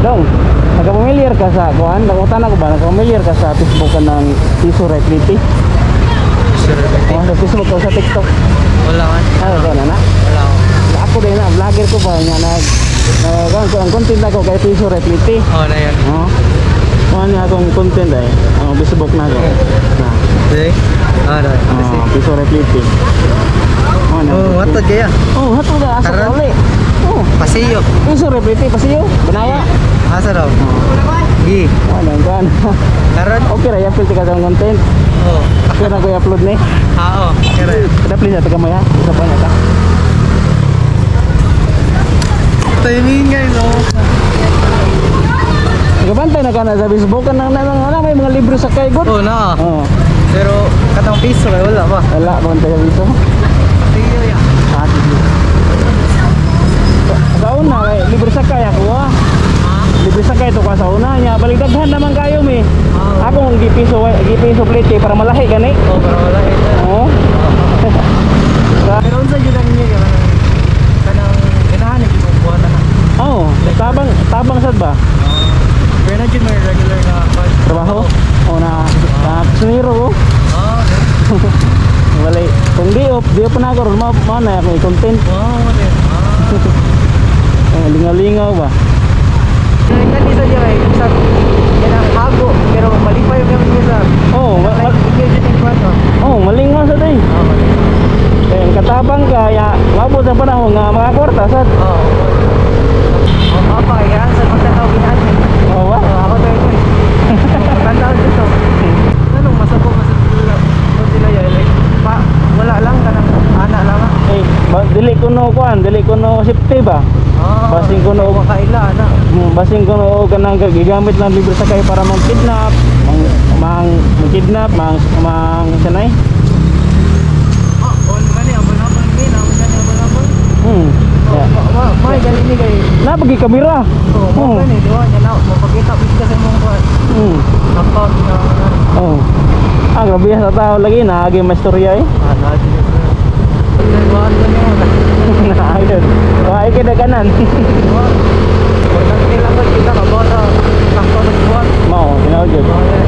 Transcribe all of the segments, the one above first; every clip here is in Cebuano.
Dong, nagka-familiar ka sa kuan? Nangutan ako ba? Nagka-familiar ka sa Facebook ka ng Piso Replity? Sure. Oh, sa Facebook o sa TikTok? Wala man. Ano ba na na? Wala ako. Ako din na, vlogger ko ba nga nag ang content ako kay Piso Replity. Oo na yun. Oh. Kuan nga akong content ay. Oh, Facebook na ako. Na. Sige. Ah, na. Oh, Piso Replity. Oh, na. Oh, matod kaya. Oh, hatod ka asa ka Karon? uli. Oh, Pasiyo. Piso Replity pasiyo. Banaya. Asa raw? Gi. Oh, ano kuan. Karon? Okay ra, i-upload ka sa akong content. Oo. Kaya na ko i-upload ni. Ah, oo. Kaya. Kada please ato kamay ha. Isa pa na ta. Timing guys, oh. Nagabantay na ka na sa Facebook kanang na, na, may mga libro sa kay good. Oo na. Oh, Pero katong piso kay wala pa. Wala ba sa piso? Pasiyo ya. Ah, sige. Sa una, kay, libre sa kay ako ah. Libre sa kay to ka sa una niya. Baligdaghan naman kayo mi. Ah, Ako ang gipiso gipiso plate para malahi gani. Oh, pero wala ito. Oo. Pero unsa jud ang inyo kanang kanang ganahan ni mo buhat na. Oo, tabang tabang sad ba? Pero na jud may regular na kwan. Trabaho? O na, na suniro ko. Ah, Wala. Kung di off, di off na ako ron, mao na akong content. wow, mo din. Ah. Oh, lingaw-lingaw ba? Kani sa dira sa kanang hago pero malipay yung kami sa. Oh, Like inyo jud ang kwan. oh, malingaw sa day. Oh, Kaya ang katabang ka, ya, mabot ang panahon nga makakwarta sad. oh. Oh, apa kay sa pagtanaw ginahan. Oo ba? Oh, ako to ito eh. Pagtanaw dito. Anong masabo masabo sila ya like pa wala lang kanang ana lang ah. Eh, ba, dili ko no kuan, dili ko no safety ba? Ah, Basing ko no- makaila ana. Basing ko no kanang gigamit lang libre sa kay para mang kidnap, mang mang kidnap, mang mang sanay. Ah, on gani abon-abon ni na gani abon-abon. Oh, Yeah. ma ma gani ni kay Napagi kamera. oh, mo gani di ba nya na mo pakita pud ka sa imong kuan. Account na. Oh. Ah, grabe sa tao lagi naagi may istorya eh. Ah, na di sir. Kuan ko niya. Naayos. Ay kidaganan. Importante lang ko kita ka ba sa sakto sa buwan. Mao, tinaw jud. Oh, yeah.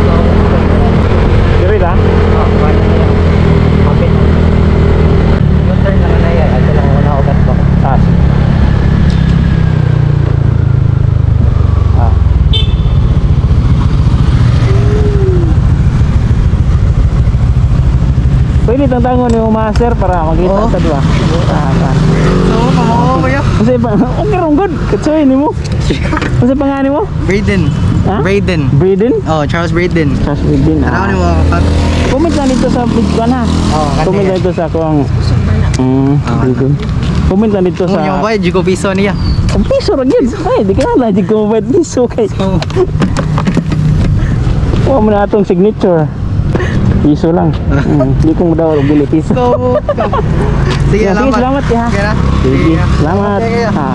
So, Diri ta. ah, kuan na niya. Kapit. U-turn lang na yan. Ato lang ako na ugat ba. Ah. Sige. Ah. Pwede tang tangon ni master para makita Oo. sa dua. Ah, ah. So, pamawa ko ya. Kasi pa, okay rong good. Katsoy nimo. Kasi pangani mo? Braden. Ha? Braden. Braden? Oh, Charles Braden. Charles Braden. Tanaw Ah. ni mo kapag. Comment lang dito sa page ko na. Oh, Comment lang dito sa kuang. Braden. Comment lang dito sa. Yung bayad, ko piso niya. Ang piso ra gyud. Ay, di ka na di ko bayad piso kay. Oh. Wa mo na atong signature. Piso lang. Di ko mo daw og bili piso. So, sige, Sige, salamat. salamat ya. Sige na. Sige, salamat. Sige, Ah.